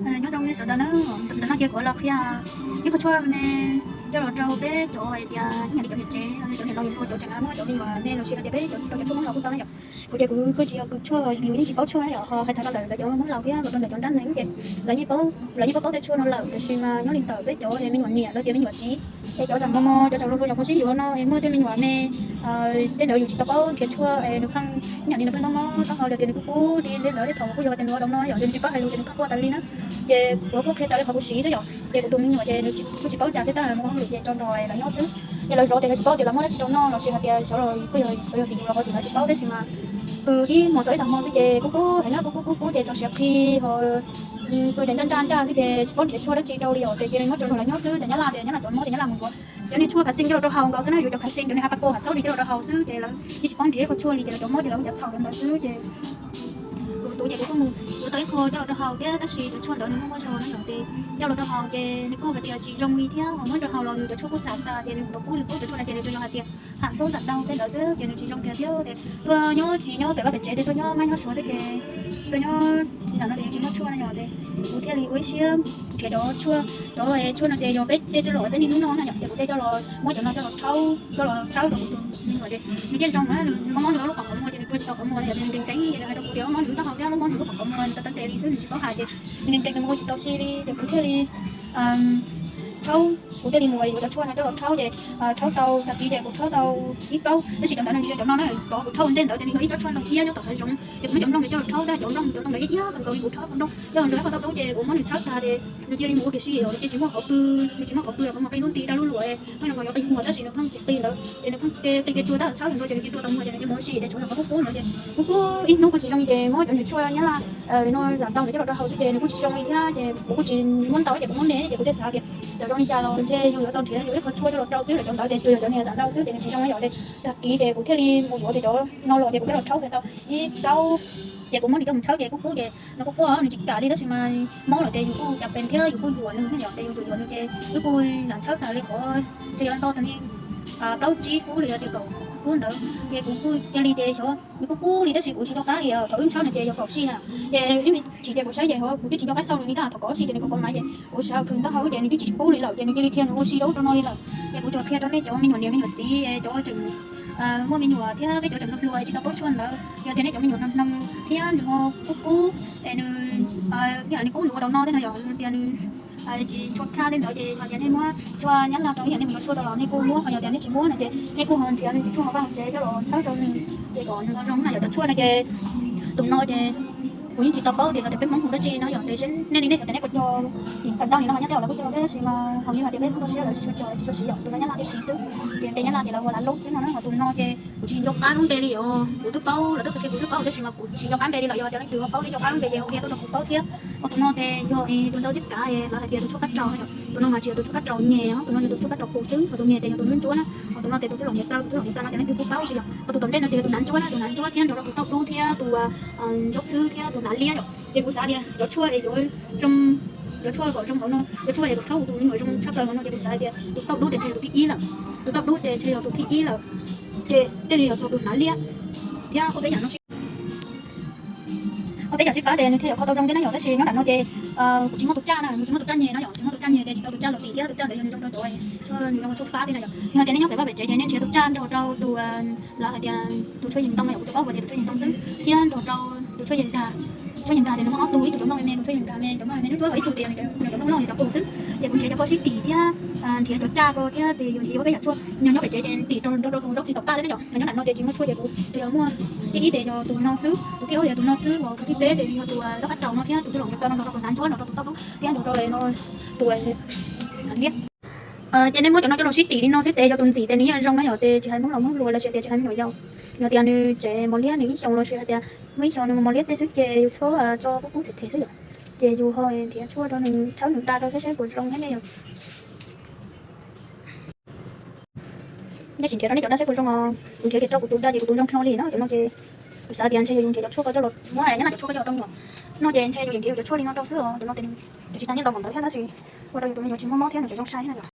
Nyob zoo nej sawv daws na, ntawm no ces kuv los qhia ib qho tshuaj me coj los rau peb cov hais tias ib yam li cov niam tsev, cov niam laus niam hluas, cov tseem muaj cov me nyuam me los sis hais tias peb cov, cov tshuaj Hmoob laus kuj tau na yom. Kuv ces kuv kuj tsis yog kws tshuaj, kuv yeej tsis paub tshuaj na yom, ho hais txog rau ntawm lawv cov Hmoob laus thiab los rau ntawm cov ntab neeg ces lawv yeej paub, lawv yeej paub paub tej tshuaj no lawm, tiam sis mas nyob li ntawm peb cov hais tias me nyuam niam los tias me nyuam txiv es cov tseem mos mos, cov tseem hluas hluas nyuam qhuav sib yuav no es muaj tej me nyuam me, tej ntawd yus tsis tau paub nrhiav tshuaj es nws pheej ib yam li nws pheej mob mob taub hau los tias nws kuj kub li, tej ntawd tej thaum kuj yog tias nws ua rau no yom, nws tsis paub hais lus ces nws pheej quaj tas li na. Ces kuv kuj qhia raws li qhov kuv siv xwb yom, ces kuv tus me nyuam ces nws kuj tsis paub cas thiab, tab mus hauj lwm ces tso nrog lawv nyob xwb. Ces lawv zov ces lawv tsis paub tias lawv muab dab tsi rau noj los sis hais tias xyov los kuj yog xyov yog tim yus los ho tsis tau paub, tab sis mas pw ib hmos txog ib tag hmo xwb ces kuj kub heev na, kuj kub kub kub ces txog siav qhi ho pw ces ntsaj ntsaj ntsaj xwb ces tsis paub nrhiav tshuaj dab tsi rau li os, ces cia li muab tso nrog lawv nyob xwb. Ces nyab laj tias nyab laj cov mob ces nyab laj mus yuav cov niag tshuaj khav xees coj los rau haus nkaus xwb na, yuav cov khav xees cov niag haj pa kos hav xauj li coj los rau haus xwb, ces lawv yeej tsis paub nrhiav ib qho tshuaj li, ces lawv cov mob ces lawv ua yam txhaum li ntawd xwb. Ces kuv tus ces kuv kuj mus yuav tau ib qho coj los rau haus thiab, tab sis cov tshuaj ntawd nws muaj muaj zog na yom, ces coj los rau haus ces nws kuj hais tias tsis zoo li thiab, ho muab rau haus los nws cov tshuaj kuj xav tas ces nws kuj paub li paub cov tshuaj no ces nws tsuas yog hais tias ham xauj xam ntau tej ntawd xwb ces nws tsis zoo tiag thiab. Ces tuaj nyob tsis nyob pem vaj pem tsev, ces tuaj nyob mab nyob suav xwb ces tuaj nyob tsis nram no ces tsis muaj tshuaj na yom, ces kuv thiaj li ua ib siab nrhiav cov tshuaj, cov tshuaj no ces yog peb tej txwj laus peb niaj hnub noj na yom, ces kuv thiaj coj los muab cov no coj los rhaub, coj los txhawb rau kuv tus me nyuam ces nws thiaj zoo na, nws mob mob nws ob lub qhov qhov muag ces nws rua tsis tau qhov muag na yom, ces nws nkees nkees ces nws hais rau kuv tias mob mob nws lub taub hau thiab mob mob nws lub qhov qhov muag, nws tau tau tes li xwb nws tsis paub hais ces nws nkees nkees nws mus ua tsis tau si li ces kuv thiaj li rhaub, kuv thiaj li mus yuav cov tshuaj no coj los rhaub ces rhaub tau tag kis ces kuv rhaub tau ib kaub, tab sis cov ntawd nws tsis yog cov no na, cov kuv rhaub ua ntej ntawd ces nws yog ib tsob tshuaj ntoo iab nyob tom hav zoov, ces kuv muab cov nplooj ntawd coj los rhaub, tab cov nplooj cov ntoo ntawd iab iab kawg nkaus li kuv rhaub tau nplooj, coj los rau ib qho tau dub ces kuv muab nws txhawb tag ces nws cia li mus ua kiag si lawm, ces tsis muaj qhov pw, nws tsis muaj qhov pw los kuv mam qi lub nti rau lub luam, pheej nws yuav qi muag tab sis nws pheej tsis qi lawm ces nws pheej qi qi kiag cua tab txhawb rau ces nws cia li rua tau muag ces nws cia li mus ua si ces tsuav nws qhov kub kub ntawd ces kub kub ib hnub kuj tsis zoo ces muab cov niag tshuaj nyab laj no zam ntau ntawd coj los rau haus xwb ces nws kuj tsis zoo li thiab ces kuv kuj tsis muab ntau ces kuv muab me ces kuv thiaj xav tias txawm zoo li cas los ntshe yus yuav tau nrhiav yus ib qho tshuaj coj los rau xwb, lawv cov ntawd ces tsuas yog cov niag zam ntau xwb ces nws tsis zoo li yom. Ces tag kis ces kuv thiaj li mus yuav ces cov no los ces kuv coj los rhaub kiag tau ib kaub ces kuv muab nws coj mus txhawb ces kub kub ces nws kuj quaj nws tsis kam li tab sis mas mob lawm ces yus kuj cas pes thiab yus kuj yuam nws yom, ces yus yuam yuam nws ces wb kuj lam txhawb tas li qhov ntshe yuav nto tag li plaub tsib fub li yog tias kaum fub ntawd ces kuv kuj cia li ces xyov nws kuj kub li tab sis kuv tsis nco qab li, thaum wb txhawb no ces yog kaum sij na, ces ib me chim ces kuv saib ces hov kuv twb tsis nco qab xauj nws li tab, thaum kaum sij ces nws kaum kaum maiv ces kuv sawv plhws taub hau ces nws twb tsis kub li lawm ces nws cia li dhia nws ua si rau rau no li lawm. Ces kuv tsuas qhia rau nej cov me nyuam niam me nyuam txiv cov tseem muaj me nyuam thiab peb cov tseem hluas hluas tsis tau paub tshuaj ntawd, yog tias nej cov me nyuam hnoos hnoos thiab nws ho kub kub es nws, ib yam nws kub nws ua rau no thiab no yom, tias nws tsis tshua khaj li ntawd ces hais tias nej muab tshuaj nyab laj rau ib yam li mus yuav tshuaj rau los nej kuj muab, ho yog tias nej tsis muab no ces nej kuj ho nrhiav nws cov tshuaj ho vaj hauv tsev coj los txhawb rau nws. Ces kom nws ho zoo na yom, cov tshuaj no ces tus no ces kuv yeej tsis tau paub tias hais tias peb Hmoob hu dab tsi no yom, ces nej li nej yog tias nej puas cog, feem ntau nim no mas nyob tej lawv kuj cog thiab tab sis mas hauv li hais tias peb Hmoob toj siab lawv tsis tshua cog, tsis tshua siv yom, tus no nyab laj thiaj siv xwb. Ces npe nyab laj ces lawv hu ua lav lub xwb no na, ho tus no ces kuv tsis nco qab lub npe li os, kuv twb paub lawv twb qhia kuv twb paub tab sis mas kuv tsis nco qab npe li lawm, yog tias leej twg ho paub thiab nco qab lub npe ces ho qhia tuaj rau kuv paub thiab. Ho tus no ces yog tus ntxhais xib kav lawv hais tias tus tshuaj kab raus no yom, tus no mas tsis yog tus tshuaj kab raus nyem, tus no yog tus tshuaj kab raus qus xwb, ho tus nyem ces yog tus ntsuab ntsuab na. Ho tus no ces tus txwj laus niam taw, tus txwj laus niam taw no ces leej twg kuj paub xwb yom. Ho tus tom ntej no ces yog tus hnav ntsuab na, tus hnav ntsuab thiab tus zaub xwb thiab tus hnav liab yom. Ces kuv xav tias cov tshuaj es yuav zoo, cov tshuaj kom zoo hauv no, cov tshuaj es kom rhaub tus me nyuam zoo tshaj plaws hauv no ces kuv xav tias tus tauj dub ces ntshe yog tus thib ib lawm, tus tauj dub ces ntshe yog tus thib ib lawm, ces thiaj li yuav txog tus hnav liab thiab ob peb yam no sib, ob peb yam sib pab ces nws thiaj yuav kho tau zoo thiab na yom. Tab sis nyob nram no ces kuv tsis muaj tus tsaj na, kuv tsis muaj tus tsaj nyem no yom, tsis muaj tus tsaj nyem ces tsis tau tus tsaj los tim thiab tus tsaj ntawd yog nws zoo rau cov nws zoo rau tshuaj fab thiab na yom. Yog hais tias nej nyob pem vaj pem tsev ces nej nrhiav tus tsaj nrog rau tus lawv hais tias tus tshuaj yees ntoo no yom, kuv tsuas paub hais tias tus tshuaj yees ntoo xwb, thiab nrog rau tus tshuaj yees nkag, tshuaj yees nkag ces nws muaj ob tug, ib tug cov nplooj me me tus tshuaj yees nkag me, cov nplooj me me nws tsuab ib tug tias nws cov nplooj no yog cov qus xwb. Ces kuv nrhiav cov phoj sib tim thiab nrhiav cov tsaj ko thiab ces yog nrhiav ob peb yam tshuaj nyob nyob pem tsev ces ntim rau rau tus zaub tsis tau paj thiab na yom. Mas nyob nram no ces tsis muaj tshuaj ces kuv tsuas yog muaj thib ib ces yog tus no xwb, tus thib ob yog tus no xwb, tus thib peb ces yog tus zaub qab raus no thiab tus txwj laus niam taw no nrog rau tus hnav ntsuab nrog rau tus tauj dub thiab nrog rau no tus liab. Ces nej muab cov no coj los sib tim li no xwb ces yog tus ntxim ces nws yeej zoo na yom, ces tsis hais Hmoob laus Hmoob hluas los sis tias tsis hais me nyuam yaus. Yog tias nws tseem mos liab nws ib xyoos los sis hais tias muaj ib xyoos nws mos liab tej xwb ces yus txhob tso kub kub them them xwb yom. Ces yus ho nrhiav tshuaj rau nws tshawb nws da rau saib saib puas zoo thiab ne yom. Tab sis nrhiav rau nej cov da saib puas zoo os, kuv nrhiav kiag rau kuv tus da ces kuv tus zoo dhau li no, cov no ces kuv xav tias ntshe yus nrhiav cov tshuaj ko coj los muab nyab laj cov tshuaj ko coj los rau me nyuam noj ces ntshe yus nrhiav yus cov tshuaj li no rau xwb os, cov no ces nws tsis tag nyiaj ntau npaum ntawd thiab tab sis ua rau yus tus me nyuam tsis mob mob thiab nws tseem zoo sai thiab na yom.